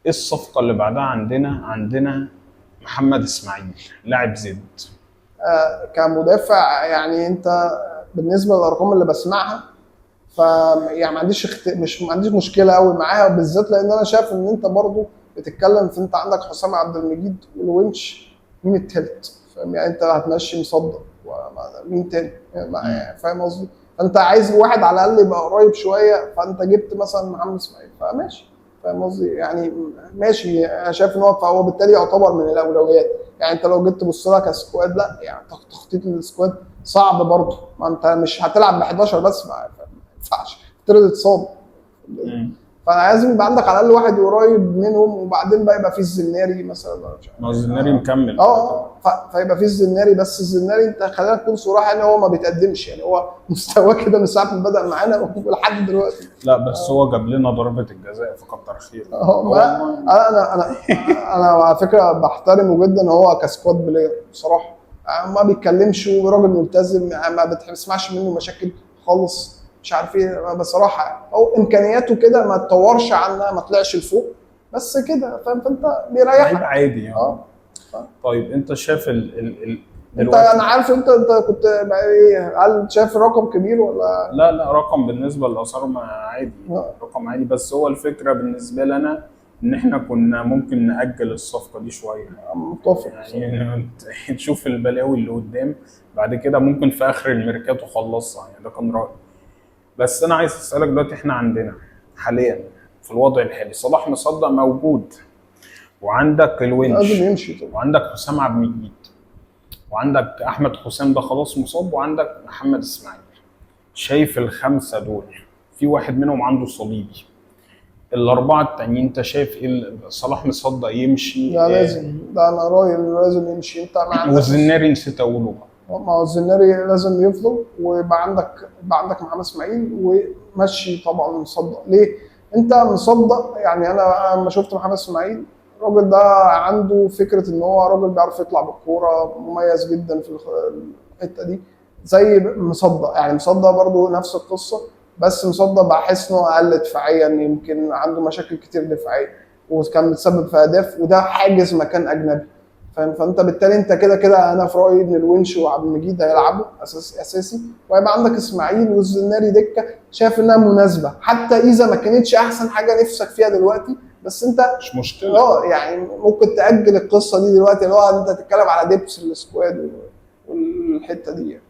ايه الصفقة اللي بعدها عندنا؟ عندنا محمد اسماعيل لاعب زد. كمدافع يعني انت بالنسبة للارقام اللي بسمعها، ف يعني ما عنديش مش ما عنديش مشكلة قوي معاها، بالذات لان انا شايف ان انت برضو بتتكلم في انت عندك حسام عبد المجيد والونش، مين التالت؟ فاهم يعني؟ انت هتمشي مصدق، مين تاني يعني؟ فاهم قصدي؟ فانت عايز واحد على الاقل يبقى قريب شويه، فانت جبت مثلا محمد اسماعيل، فماشي، فاهم قصدي؟ يعني ماشي، انا شايف ان هو فهو بالتالي يعتبر من الاولويات. يعني انت لو جيت تبص لها ك squad، لا يعني تخطيط ال squad صعب برضه، ما انت مش هتلعب ب 11 بس، ما ينفعش تفترض اتصاب. فلازم يبقى عندك على الاقل واحد قريب منهم، وبعدين بقى يبقى في الزناري مثلا ولا مش عارف. ما هو الزناري مكمل. فيبقى في الزناري، بس الزناري انت خلينا نكون صراحة ان هو ما بيتقدمش، يعني هو مستواه كده من ساعة ما بدا معانا ولحد دلوقتي. لا بس هو جاب لنا ضربه الجزاء، فكتر خيره. ما انا على فكرة بحترمه جدا هو ك squad player بصراحه، ما بيتكلمش وراجل ملتزم، ما بتسمعش منه مشاكل خالص، مش عارف ايه بصراحه. هو امكانياته كده ما اتطورش عنها، ما طلعش لفوق، بس كده، فاهم؟ فانت بيريحك. لعيب عادي يعني. طيب انت شايف ال ال ال انت دلوقتي؟ انا عارف انت كنت ايه، هل شايف الرقم كبير ولا؟ لا لا، رقم بالنسبة للاسعار ما عادي. رقم عادي، بس هو الفكرة بالنسبة لنا ان احنا كنا ممكن ناجل الصفقة دي شويه. متفق. يعني تشوف البلاوي اللي قدام، بعد كده ممكن في اخر الميركاتو خلصها، يعني ده كان رايي. بس انا عايز اسالك دلوقتي، احنا عندنا حاليا في الوضع الحالي صلاح مصدق موجود، وعندك الونش لازم يمشي طبعا، وعندك حسام عبد المجيد، وعندك احمد حسام ده خلاص مصاب، وعندك محمد اسماعيل. شايف الخمسة دول في واحد منهم عنده صليبي، الاربعة التانيين انت شايف ايه؟ صلاح مصدق يمشي؟ لا. إيه؟ لازم، ده انا رايي انه لازم يمشي. انت ما عندكش والزناري نسيت اقوله بقى. ما هو الزناري لازم يفضل، ويبقى عندك محمد اسماعيل، ومشي طبعا مصدق. ليه؟ انت مصدق يعني انا لما شفت محمد اسماعيل، الراجل ده عنده فكرة ان هو راجل بيعرف يطلع بالكوره، مميز جدا في الحتة دي زي مصدق. يعني مصدق برضو نفس القصه، بس مصدق بحس انه اقل دفاعيا، يمكن عنده مشاكل كتير دفاعية وكان متسبب في اهداف، وده حاجز مكان اجنبي، فاهم؟ فانت بالتالي انت كده كده انا في رايي ان الونش وعبد المجيد هيلعبوا اساسي، وهيبقى عندك اسماعيل والزناري دكه. شايف انها مناسبة، حتى اذا ما كانتش احسن حاجة نفسك فيها دلوقتي، بس انت مش مشكله. يعني ممكن تاجل القصة دي دلوقتي، اللي هو انت تتكلم على depth ال squad والحتة دي يعني.